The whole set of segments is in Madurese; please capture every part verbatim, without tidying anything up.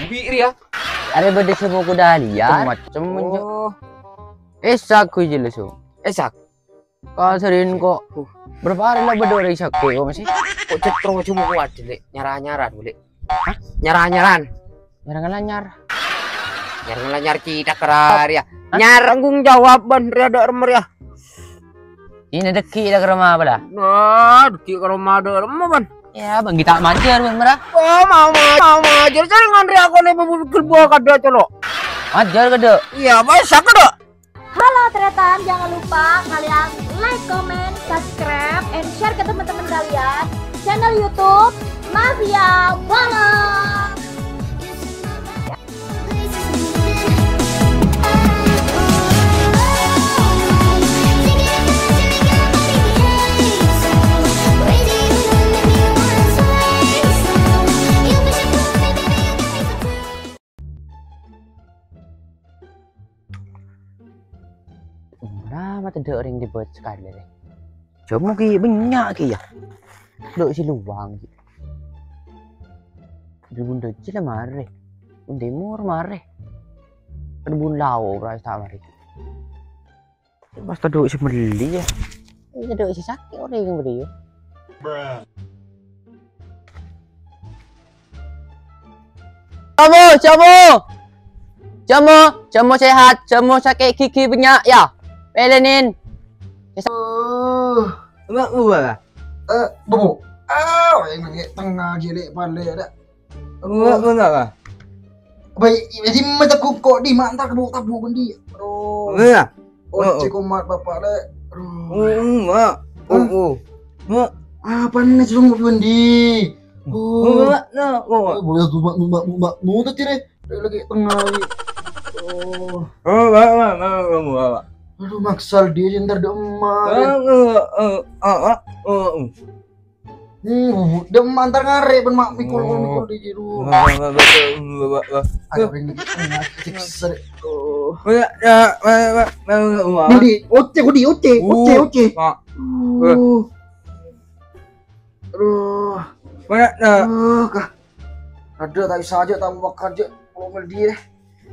Bi' rèya. Arè bâdâ sè moko dâliyâ. Macem-macem, Cok. Oh. Ishak ghun jelas, Cok. Ishak. Kasarin kok. Huh. Bârâmpa arè la bâdâ orèng Ishak kok masih? Kok cetro cuma kuat, Lè'. Nyara-nyaran, Lè'. Hah? Nyara-nyaran. Nyara ngalanyar. Nyara ngalanyar kita kerar ya. Hah? Nyar tanggung jawab, Ban, rèya dâ' remma rèya. Ini dâggi' la ka roma bâlâ. Nah, dâggi' ka roma dâ' remma, Ban. Ya, Bang, kita majar, Bang, mara. Oh, mau, mau, mau majar. Cari ngantri aku nih, bu-, bu-, bu-, bu-, kada, colo. Majar, kada. Iya, Bang, saka, dâ'. Halo, Tretan. Jangan lupa kalian like, comment, subscribe, and share ke teman-teman kalian. Channel YouTube Mafia Bola. Mara ma' tadâ' orèng dibât sakalè, rè. Jhâmo ghi' bânnya' ghi' ya. Dâ' sè lowang ghi'. Dâri bun dâjâ la marè. Bun tèmor marè. Kan bun lao' ora ta' marè. Pas tadâ' sè mellè ya. Tadâ' sè sakè' orèng bâdâ ya. Jhâmo, jhâmo. Jhâmo, jhâmo sehat, jhâmo sakè' gigi bânnya' ya. Pèlènin. Eh, ma' buwâ. Eh, bu. Ah, yang nangè' tengnga ghi' lè' palè dâ'. Enggak, enggak, Kak. Bai, dimma cekko' kok, dimma entar kebo' tabu' bendi. Aduh. Enggak. Ojek komat bapak, Lè'. Aduh. Enggak. Hah? Oh, oh. Enggak. Apana cuma bendi? Oh. Enggak, enggak, enggak. Eh, boleh tuh, mak, mak, mak, mak. Mau tuh, Cire. Lagi tengah, Lè'. Oh. Oh, enggak, enggak, enggak, enggak, enggak. Aduh, maksal dia, ntar dia emak. Enggak, enggak, enggak, enggak, enggak. Hmm, dem antar ngarè' bân ma' mikul-mikul di jero. Ayo, ring, ring, ring, ring. Budi, oce, Budi, oce, oce, oce. Aduh. Mana, nah? Aduh, kah. Ada tak bisa aja, tak mau makan aja. Kalau mel dia.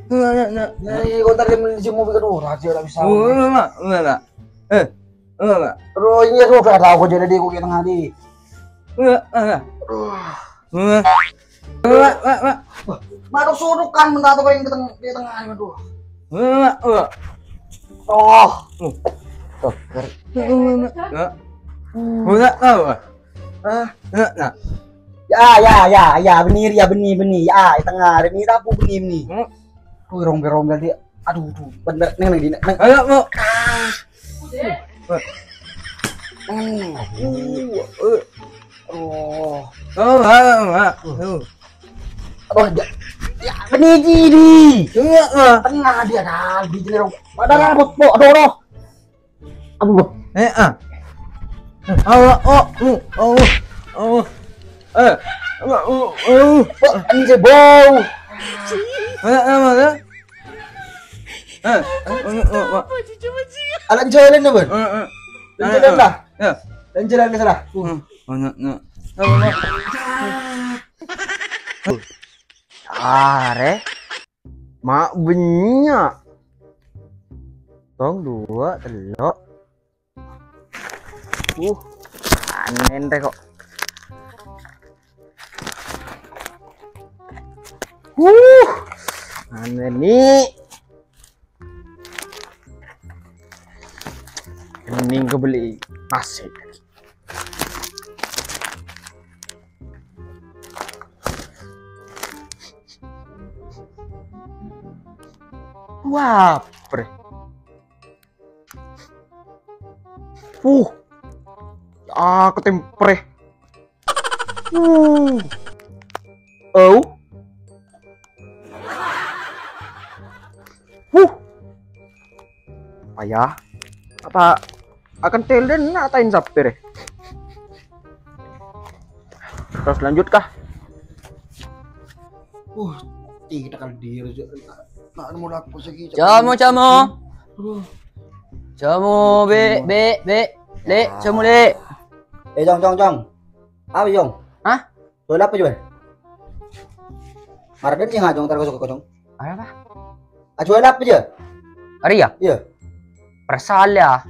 Nah, nah, nah. Nah, ini kau tadi mel dia mau bikin orang aja, tak bisa. Oh, enggak, enggak, enggak. Eh, enggak, enggak. Terus ini aku udah tahu kau jadi di kau tengah di. Enggak, enggak. Aduh. Enggak. Enggak, enggak, enggak. Wah, baru suruh kan minta tuh yang di tengah, di tengah ini, aduh. Enggak, enggak. Oh. Tuh, ker-, enggak, enggak. Enggak tahu, ah. Hah? Enggak, enggak. Ya, ya, ya, ya, bener ya, bener, bener. Ya, di tengah, ini tabu bener, bener. Hmm. Tuh, rombel-rombel dia. Aduh, tuh, bener. Neng, neng, neng, neng. Ayo, Bu. Neng, neng. Aduh. Oh, enggak, enggak. Tuh. Oh, ya. Ya, bener, Ji, di. Enggak, enggak. Tengah dia, dah, di jendela. Padahal, Bu, Bu, aduh, aduh. Apa, Bu? Eh, ah. Awa, oh, oh, oh, oh. Eh, awa, oh, oh. Kok anjir bau? Eh, eh, mana? Eh, eh, oh, oh, oh. Alan jalan dah, Bun. Eh, eh. Lan jalan lah. Ya. Lan jalan ke sana. Uh. Hmm, banyak, banyak. Are. Ma' bânnya'. Tong, duwâ', tello'. Uh, anèn rè kok. Uh, anèn ni. Mending kebeli nasi. Wah, pre. Uh. Ah, ketempreh. Uh. Oh. Huh. Payah. Apa akan telen nak tain sapir, eh? Terus lanjut kah? Uh, kita kali dia aja. Tak nemu laku segi. Jamo, jamo. Uh. Jamo, be, be, be. Lè', jamo, Lè'. Eh, Jong, Jong, Jong. Apa, Jong? Hah? Tuh, apa, Jong? Arep dhâ' nyè ngajhung entar ka soko, Jhung. Arapa? Ajhuwâl apa, Jhâ? Arèya? Iyâ. Persal, yâ.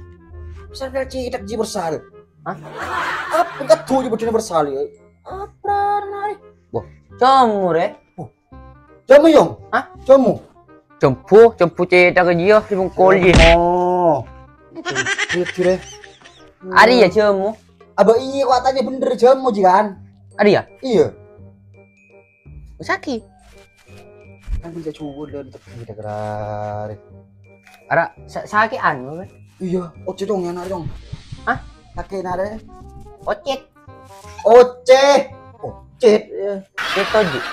Persal cèthak, Jhâ, persal. Hah? Apa kadhu, Jhâ, bâdâna persal, yâ? Apa, Rai? Wah, jhâmo, Rè. Jhâmo, Jhung? Hah? Jhâmo. Jhâmo, jhâmo cèthak, Jhâ, di bengkol, Jhâ. Oh. Jhâmo, Rè. Arèya, jhâmo. Abâ, iyâ, kok atanya bhender, jhâmo, Jhâ, kan? Arèya? Iyâ. Sakè'. Kan bisa jhuwâl dan tepi dah kerare. Ara, sa-, sakè' anu, kan? Iyâ, oce dong ya, nak, dong. Hah? Sakè' nak, deh. Ocet. Oce. Ocet, ya. Ocet toju'.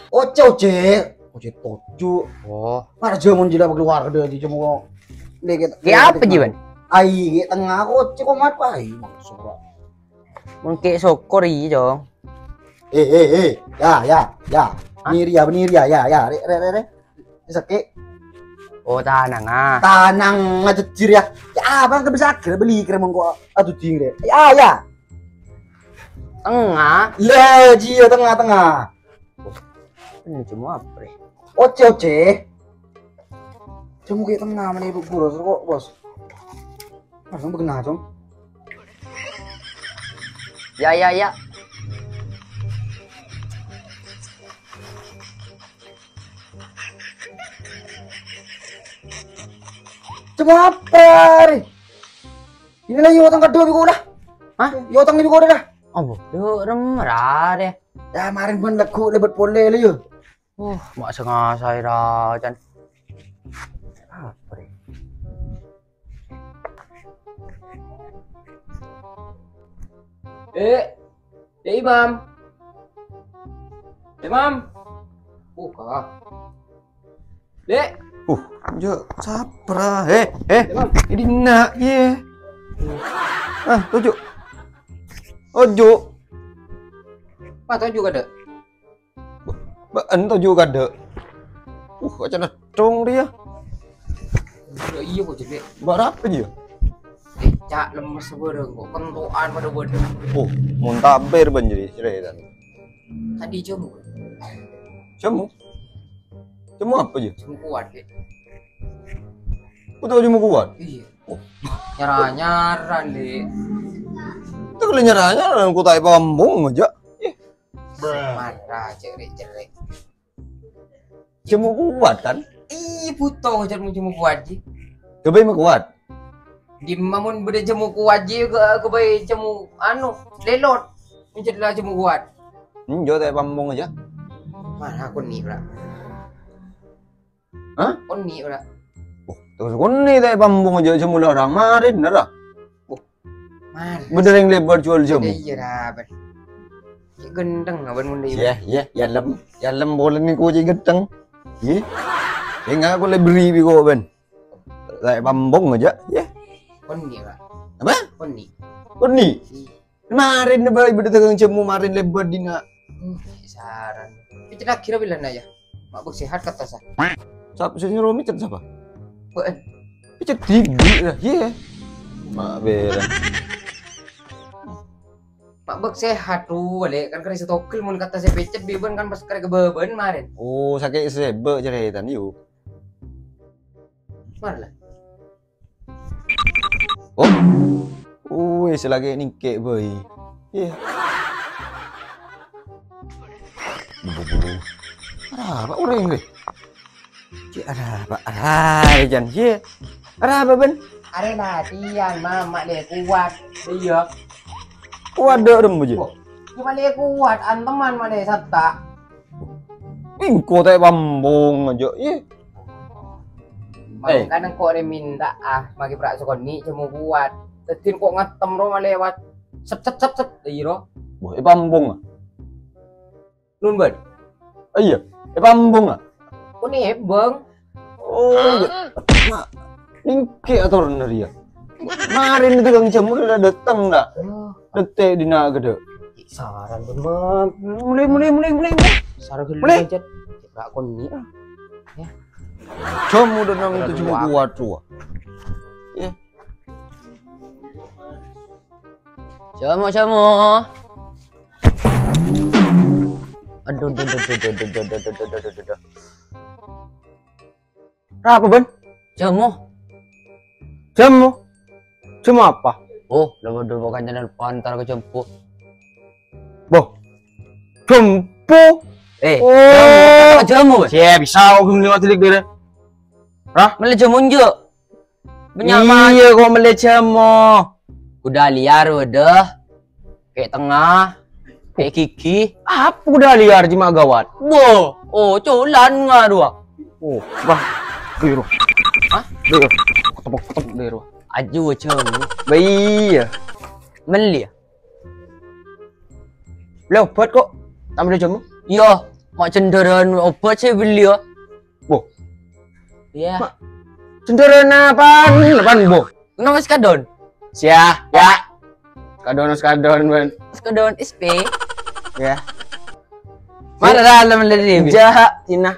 Oce, oce. Oce toju'. Oh. Mara jhâmo jhilâ keluar dâri jhâmo kok. Dikit. Kayak apa, Ji, Ban? Ai, kayak tengah kok, oce kok mat, ai, maksud gua. Mengke sokor, iya, Cong. Eh, eh, eh. Ya, ya, ya. Hah? Bânnè rèya, bânnè rèya, ya, ya. Rè, rè, rè, rè. Sakè'. Oh, tanang, ah. Tanang ngajejjir, ya. Ya, abang kan bisa akhir beli kira mengko adu ding, rè. Ya, ya. Tengah. Lah, jiyâ tengah-tengah. Ini cuma apa, rè? Oce, oce. Cuma kayak tengah mana ibu guru, kok, Bos? Langsung begenah, Cong. Ya, ya, ya. Cuma apa, Ri? Ini lagi utang kedua minggu lah. Hah? Yo utang minggu udah dah. Apa? Yo, remera deh. Ya, kemarin pun lagu lebat pole lho, yo. Uh, mak sengaja ra, Chan. Apa, Ri? Eh, eh, Imam. Imam. Buka. Dek. Uh, yo, sapra. Eh, eh. Imam. Ini nak, ye. Ah, toju'. Ojo. Apa toju' kada? Bâ'en toju' kadâ'. Uh, kok cenedhung rèya. Iyâ, iyâ, kok, Jek. Bâ' arapa, Ji? Eh, ca'na lemes bârâng, kok kento'an padâ-padâ. Oh, mon tapèr bân jârèya, cerètana. Tadi jhâmo. Jhâmo? Jhâmo apa, Ji? Jhâmo kuwat, Dek. Kok tao jhâmo kuwat? Iyâ. Oh. Nyara-nyara, Dek. Itu kalau nyara-nyara, kok ta' èpambung aja. Ih. Marah, cerik-cerik. Jhâmo kuwat, kan? Ih, buto, jhâmo, jhâmo kuwat, Ji. Ghâbây ma' kuwat. Dimma mon bâdâ jhâmo kuwat, Ji, ghâ-, ghâbây jhâmo, anu, lelot. Mencet la jhâmo kuwat. Hmm, jhâ' ta' èpambung aja. Mana aku ni, Bra? Hah? Oni, Bra. Oh, terros oni ta' èpambung aja, jhâmo la orèng marèn, ra? Oh, Mar. Bâdâ rèng lèbât juwâl jhâmo. Iyâ, ra, bân. Cè' gendheng, bân, mon dâ' iyâ, iyâ, iyâ, lem. Iyâ, lem polè nèko cè' gendheng. Iyâ. Enggak aku lè beri bi' kok, bân. Ta' èpambung aja, iyâ. Oni, Pak. Apa? Oni. Oni? Iyâ. Marèn bâi bâdâ dâgâng jhâmo marèn lèbât dina. Hmm, saran. Pècèt lagi ra bilâna, yâ. Mak Bek sehat kata sa. Sap-, sè nyoro mècèt sapa? Bâ'en. Pècèt dhibi' lah, iyâ. Mak Bek. Mak Bek sehat, tuh, Lè'. Kan karè sè togel mon kata sè pècèt, bibân kan pas karè kabâbâ'ân marèn. Oh, sakè' sè Bek cerètana, yu. Mar lah. Oh. Wis, lagi nèngkè bâi. Iyâ. Arapa orèng rè? Cè' arapa? Arapa, Jan? Iyâ. Arapa, bân? Arè latihan, Mam, ma' lè kuwat. Iyâ. Kuwat dâ' rembu, Ji? Wah, cuma lè kuwat, anteman ma' lè satta. Engko' ta' èpambung aja, iyâ. Eh. Mangkana engko' rè minta, ah, maghi pra' sakonè' jhâmo kuwat. Dâddhi engko' ngattem ro malèwat. Sep, sep, sep, sep, iyâ ro. Wah, èpambung, ah. Nun, bân. Iyâ, èpambung, ah. Kok nèbâng? Oh, iyâ. Mak, nèngkè atorna rèya. Marèn dâgâng jhâmo udah dateng, dah. Oh. Dâtè' dina ghâdâ'. Saran, bân, Mam. Mulai, mulai, mulai, mulai, mulai. Saran ghâllu, Mulai. Jan. Ra' konè', ah. Yâ. Jhâmo udah nang Udah tujuh dua. Kuat, tuh. Yâ. Jhâmo, jhâmo. Adhu, adhu, adhu, adhu. Ra apa, Bân? Jhâmo. Jhâmo? Jhâmo apa? Oh, la bâdâ kancana èntar ka Jhâmo. Boh. Jhâmo? Eh, Oh. Jhâmo, Bân. Sè bisa kok ghun liwat silik dâri. Ra? Mellè jhâmo enjâ'. Bânnya' Iyâ, kok mellè jhâmo. Kuda liar bâdâ. Kè' tengnga, kè' ghighi. Apa kuda liar cè' ma' ghâbây? Bo, oh, colan ngarowa. Oh, bah. Dâri rowa. Hah? Dâri rowa. Ketepuk, ketepuk dâri rowa. Aju, aju. Bah, iyâ. Mellè, yâ? Mellè obhât kok. Ta' mellè jhâmo? Iyâ, ma' jhândhârân obhât sè mellè, yâ. Bo. Iyâ. Ma-, jhândhârân apaan? Apaan, bo? Kenapa sekadon? Sia, ya. Sekadon, sekadon, Bân. Sekadon S P. Ya. Mana dah lo mellè dâri? Jaha, Cina.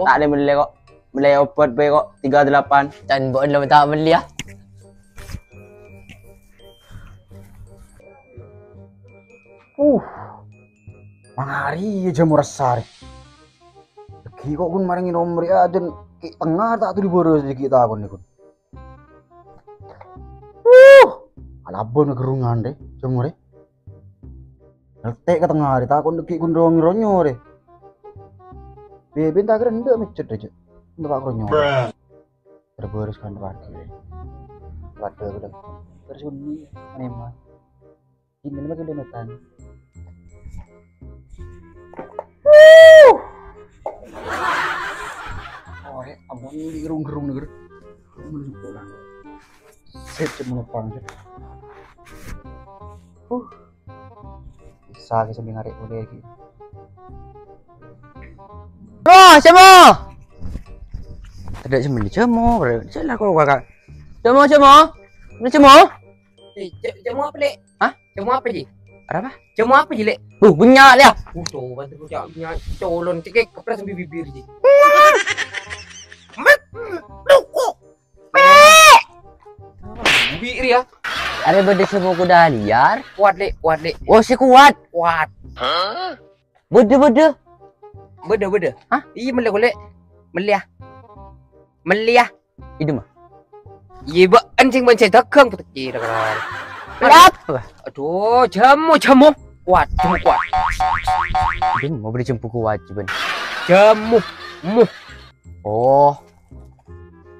Oh. Ta' ada mellè kok. Mellè obhât bhâi kok, tiga delapan. Can bo' lo ta' mellè, yâ. Uh. Mangari yâ jhâmo rassa rè. Dhâggi' kok ghun marèngè nomer yâ, dân kè' tengnga ta' tolè bârâs dhâggi' takon nèko. Wuh! Alabân ghârungan rè, jhâmo rè. Nèltè' ka tengnga rè, takon dhâggi' ghun rong-ronyo rè. Bibin ta' kèra endâ' mèccet rè, Cè'. Endâ' ta' ronyo. Terus kan pagi rè. Waduh, udah. Terus uni, aneh mah. Ini lagi udah matang. Wuh! Oh, rè, ampon di gerung-gerung negeri. Sip, cuma numpang, sip. Huh. Bisa, bisa dengar rè, boleh lagi. Mo, Cemo! Tadâ' sè mellè Cemo, bro. Salah kok, Kakak. Cemo, Cemo! Ini Cemo? Eh, ce-, cemo apa, Lè'? Hah? Cemo apa, Ji? Apa? Cemo apa, Ji, Lè'? Uh, bânnya', Lè'. Uh, coba tuh, bânnya', colon, cekek, kepres sampai bibir, Ji. Met, luko. Bibir, ya. Arè bâdâ cemo kuda liar. Kuat, Lè', kuat, Lè'. Oh, sè kuat. Kuat. Bâdâ, bâdâ. Bâdâ, bâdâ. Hah? Iyâ, mellè, Lè'. Mellè, ya. Mellè, ya. Idem, ah. Iyâ, bâ'en sè bân sè dâgâng, putek cèra, kèra. Kenapa? Aduh, Cemo, Cemo. Kuat, Cemo kuat. Idem, mau beli Cemo kuat, cuman. Cemo, mo. Oh.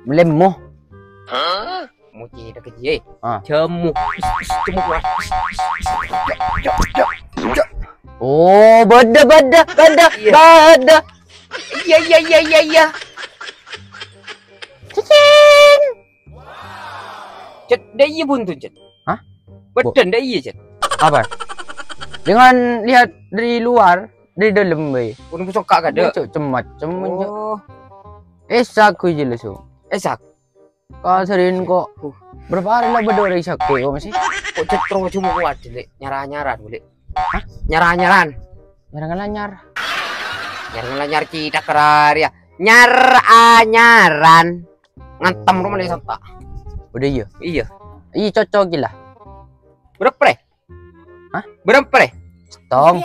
Mellè mo. Mo cèra kèjiyâ. Ah. Cemo. Cemo kuat. Oh, bâdâ, bâdâ, bâdâ, Iyâ. Bâdâ. Iyâ, iyâ, iyâ, iyâ, iyâ. Cicing. Cet, dâ' iyâ buntut, Cet. Hah? Bâdân dâ' iyâ, Cet. Apa? Dengan lihat dari luar, dari dalam, weh. Urung sokka' kadâ'. Cok, cem-macem, Cok. Oh. Esak, gue jelas, Cok. Esak? Kasarin kok. Berapa hari lah berdua dari sakit kok masih? Kok Cet terus cuma kuat, Lè'. Nyara-nyaran, Lè'. Hah? Nyara-nyaran. Nyara-ngalanyar. Nyara-ngalanyar kita kerar ya. Nyar-anyaran. Ngantem rumah nih, Santa. Udah iya? Iya. Iya, cocok gila. Berapa, Rè? Hah? Berapa, Rè? Setong.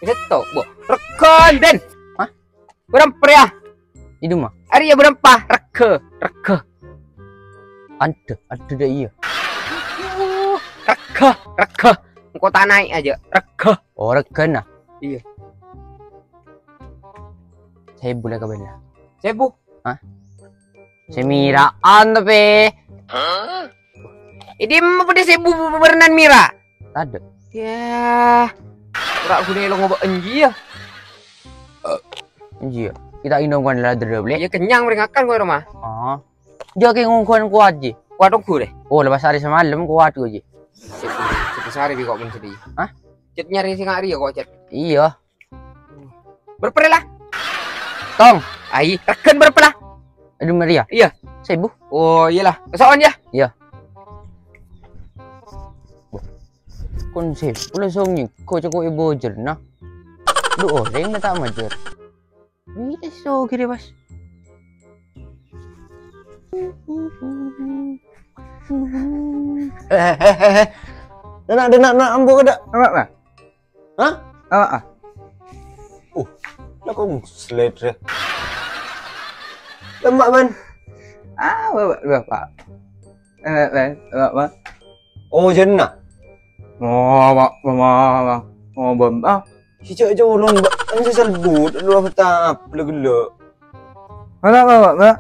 Setong, bo. Regan, Den. Hah? Berapa, Rè, ya? Itu mah. Ari ya berapa? Rega, rega. Ada, ada deh iya. Rega, rega. Engko' ta' naik aja. Rega. Oh, rega nah. Iya. Sebu lah kabarnya. Sebu? Hah? Semiraan tapi. Ini apa dia sebu berenang mira? Ada. Ya. Ora gune lo ngoba enji ya. Enji ya. Kita inum kan lah dulu, Lè'. Ya kenyang meringakan kowe, Roma. Oh. Dia kayak ngongkon kuat ji. Kuat ogu deh. Oh, lepas hari semalam kuat gue ji. Satu sehari bi kok men sedih. Hah? Cet nyari sing ari ya kok, Cet. Iya. Berapa lah? Tong. Ai, regen berapa lah? Aduh, Maria. Iya. Sebu. Oh, iyalah. Kesokan ya? Iya. Kon sebu langsung nyengko coko ibu jerna. Lu oreng na tak majer. Ini so kiri, Mas. Eh, eh, eh, eh. Denak, denak, nak, ambo kada. Apa, Pak? Hah? Apa, ah? Uh, la kong sled rè. Lemma', Bân. Ah, wa, wa, wa, wa. Eh, eh, wa, wa. Oh, jânna. Wa, wa, wa, wa, wa. Oh, bân, ah. Si cè' colong, Bân. Kan si selbut, lu apa tap, la ghellâ'. Wa, wa, wa, wa.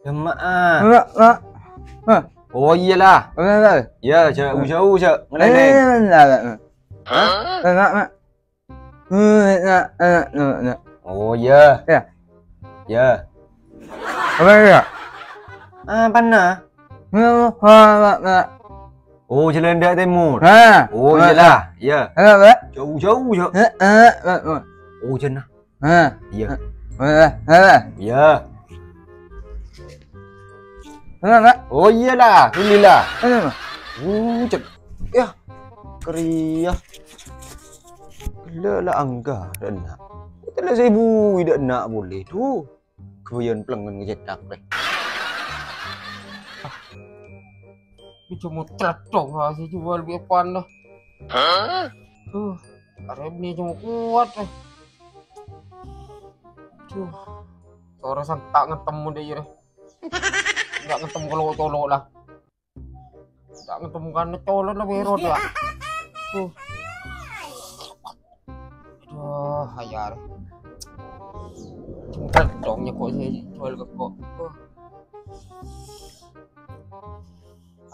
Lemma', ah. Wa, wa. Wa. Oh, iyâ la. Wa, wa. Iyâ, jhâ', jhâ', jhâ'. Ngalènè. Eh, wa, wa, wa. Hah? Wa, wa, wa. Oh, iyâ. Iyâ. Iyâ. Apa iyâ? Apana? Oh, Jhâlân Dâ' Tèmor. Ha. Oh, iyâ la. Iyâ. Apa? Jhâu-jhâu, jhâu. Oh, jhânna. Ha. Iyâ. Iyâ. Apa? Oh, iyâ la. Ghulâ la. Apa? Oh, cè'. Iyâ. Kèrèya. Ghellâ' la angghâ, dâ' enna'. Tella sèbu dâ' enna' polè, dhu. Ghâbâyân plèngngen ngècètak, rè. Ah. Ini cuma tretong lah, si jual bi' epan lah. Hah? Duh, arep ini cuma kuat, rè. Duh, sore santa' ngetemu deh, rè. Enggak ngetemu kalau colo' lah. Ta' ngetemmo kan colo' la bero, ta'. Uh. Aduh, ayar. Jengkel dong nyeko sè jual kèko. Uh.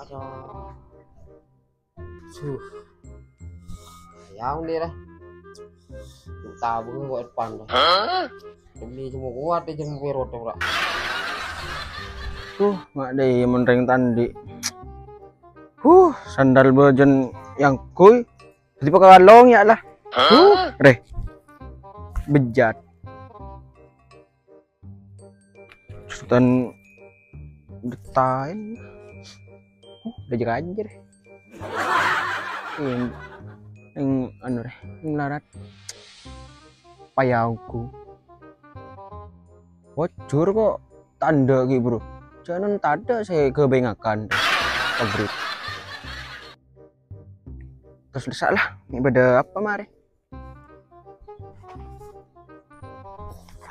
Aduh. Suh. Yang ni lah. Tabung kok depan. Demi semua kuat ya, jeng bero, ta'. Tuh, mak dei mon rèng ta' andi'. Huh, sandal bâjâna yang kui. Jadi pakalong ya lah. Huh, rè. Bejat. Sultan detain. Huh, raja-raja deh. Yang, yang anu deh, yang melarat. Payahku. Bocor kok tandhâ ghi', Bro. Jhânan tadâ' sè ghâbây ngakan. Pabrik. Terus dessa' lah, ini pada apa mare?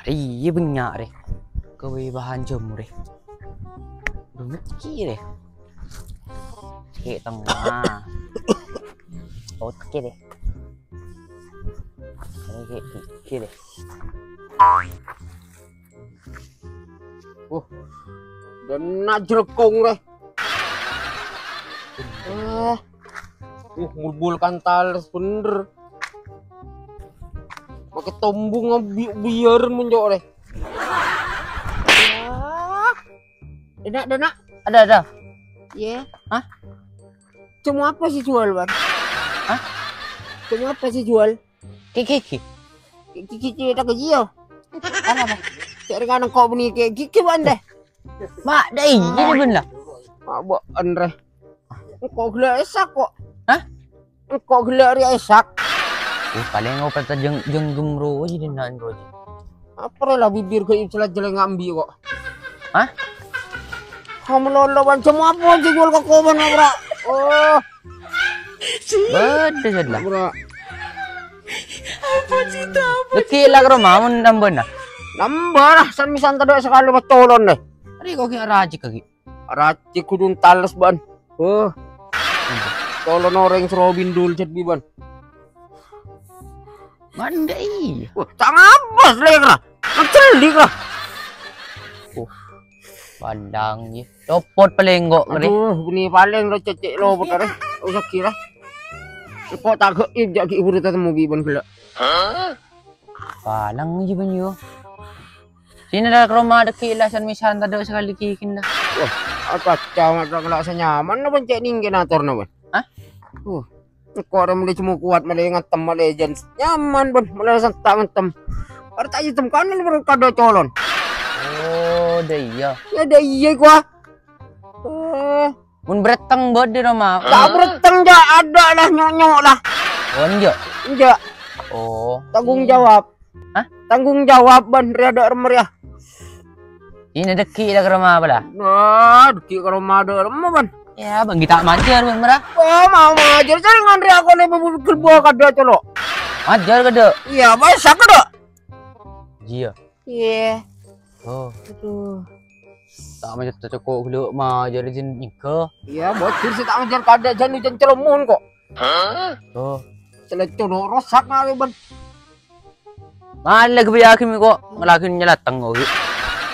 Iyâ, bânnya' rè. Ghâbây bahan jamu rè. Bângèt ki rè. Cè' tengnga. Oke deh. Oke, oke deh. Uh, dâ' enna' jhâlkong rè. Eh. Uh, bulbul kan tales bhender. Makè tombung bi-, biyaran mon cok rè. Dâ' enna', dâ' enna'. Ada, ada. Iya. Hah? Cuma apa sih jual, Bang? Hah? Cuma apa sih jual? Ghi', ghi', ghi'. Ghi', ghi', ghi', tak gaji ya. Apa, apa? Cari kanang kok bunyi kayak gigi, Bang, deh. Mak, dai, gini bân lah. Mak, Bang, Andre. Engko' ghellâ' Esak kok. Hah? Engko' ghellâ' rèya Esak. Uh, palèng opèt jeng-, jenggem ro, jadi nan ro. Apa rè la bibir ghâ' jelek-jelek ngambi' kok. Hah? Kamu lolo, Bang, cuma apa sih jual ke koban, Bro? Oh. Bâdâ sè la. Bro. Apa sih itu? Apa sih? Bâkè la karo mawon nambâna. Nambâ lah, san-misan tadâ' sakalè pacolon deh. Rè kok ghi' rajek ghi'. Racik kudun tales, Bân. Huh. Tolon orèng soro bindul jhât bi', Bân. Mandai. Wah, ta' ngabâs lèng ra. Ngejhelik ra. Uh. Pandang, yè. Copot palèng kok, rè. Aduh, bânnè palèng lo cecek lo putar, eh. Usah kira. Kok ta' ghi' jhâ' ghi' buru tatemmo bi' Bân ghellâ'. Palang jiyâ, Bân, yo. Sini dah ke rumah dâgghi' la san-misan tadâ' sakalè ghighina. Wah, apa cawat la kala sanyaman na, Bân, cè' nèng kèna atorna, Bân? Hah? Wah, engko' rè mèlè cemmo kowat, mèlè ngantem, mèlè jan nyaman, Bân, mèlè santa' ngantem. Arta item kanal, Bân, kadâ' colon. Oh, dâ' iyâ. Ya, dâ' iyâ, gua. Eh. Mon breteng bâdâ, Roma. Ta' breteng, jhâ', adâ' lah, nyok-nyok lah. Oh, enjâ'? Enjâ'. Oh. Tanggung jawab. Hah? Tanggung jawab, Bân, rèya dâ' remma rèya. Ini dâgghi' la ka roma apa la? Nah, dâgghi' ka roma dâ' remma, Bân. Ya, Bân, ghi' ta' majâr, Bân, mara. Oh, mau majâr, jhâ' ngan rèya kone bubur gelbo kadâ' colo'. Ajhâr kadâ'. Iyâ, bâ'na sakè' dâ'. Iyâ. Iyâ. Oh. Aduh. Ta' majâr tacoko' ghellâ' majâr jin nyèngghâ. Iyâ, bâjâr sè ta' majâr kadâ' jân ojhân cèlomon ko'. Oh. Cèlècco no rosak ngalè bân. Mala ghâbâyyâghi mi ko' ngalaghin nyèlateng ko' ghi'.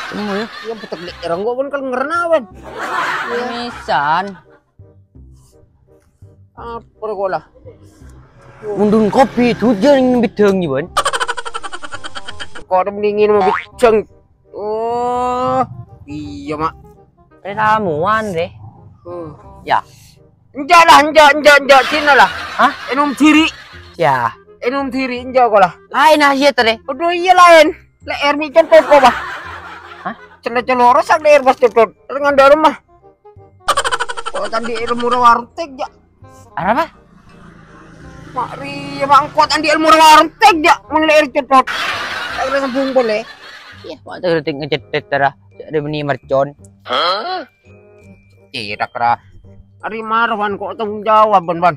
Temu yâ. Iyâ, betek lè' èreng ko' bân kalèngngèrna bân. Misan. Apa rè kola? Mundun kopi, dujân bidhâng, Wan. Kok ada mendingin mau bidhâng. Oh, iya, Mak. Rè ramuan, rè. Oh. Ya. Enjâ' lah, enjâ', enjâ', enjâ', sini lah. Hah? Ènom dhiri. Ya. Ènom dhiri, enjâ' kola. Laèn, ah, iyâ, rè. Aduh, iyâ laèn. Lè' èrmi' cèn koko, bah. Hah? Cèn-cèn lorok, sak lè' èrmi' cèn koko. Rè ngandhâr mah. Ko' ta' andi' èlmo ra warteg, jâ'. Arapa? Mak rèya, Mak, engko' ta' andi' èlmo ra warteg, jâ'. Mon lè' èrmi' cèn koko. Ta' kèra sambung polè. Iyâ, Mak, ta' kèra ngecèt-cèt ra. Jâ' rè bânnè mercon. Hah? Iyâ, ta' kèra. Arè mara, Wan, ko' tanggung jawab, Wan, Wan.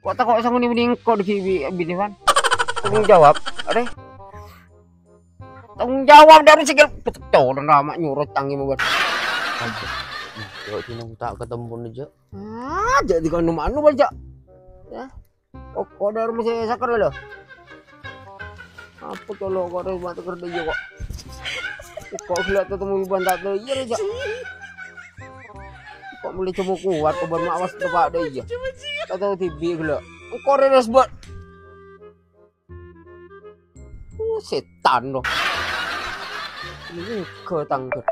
Ko' tako' sangoni bânnè engko' dâggi' bi-, binè, Wan. Tanggung jawab, arè. Tanggung jawab dâri sè kèra beteco dan rama nyoro tangi mawon. Yo, dinong ta' ketemu jâ'. Ah, jâ' di kanu manu bâjâ. Ya. Koko dâri mesti sakar lho. Apa colo' kok rè mata kerja iya kok. Kok gila ketemu iban tak tahu iya jâ'. Kok mulai cuma kuat kok ban mawas tempat deh iya. Tak tahu tibi gila. Engko' rè resbot. Oh, sètan, no. Ini ke tangkep.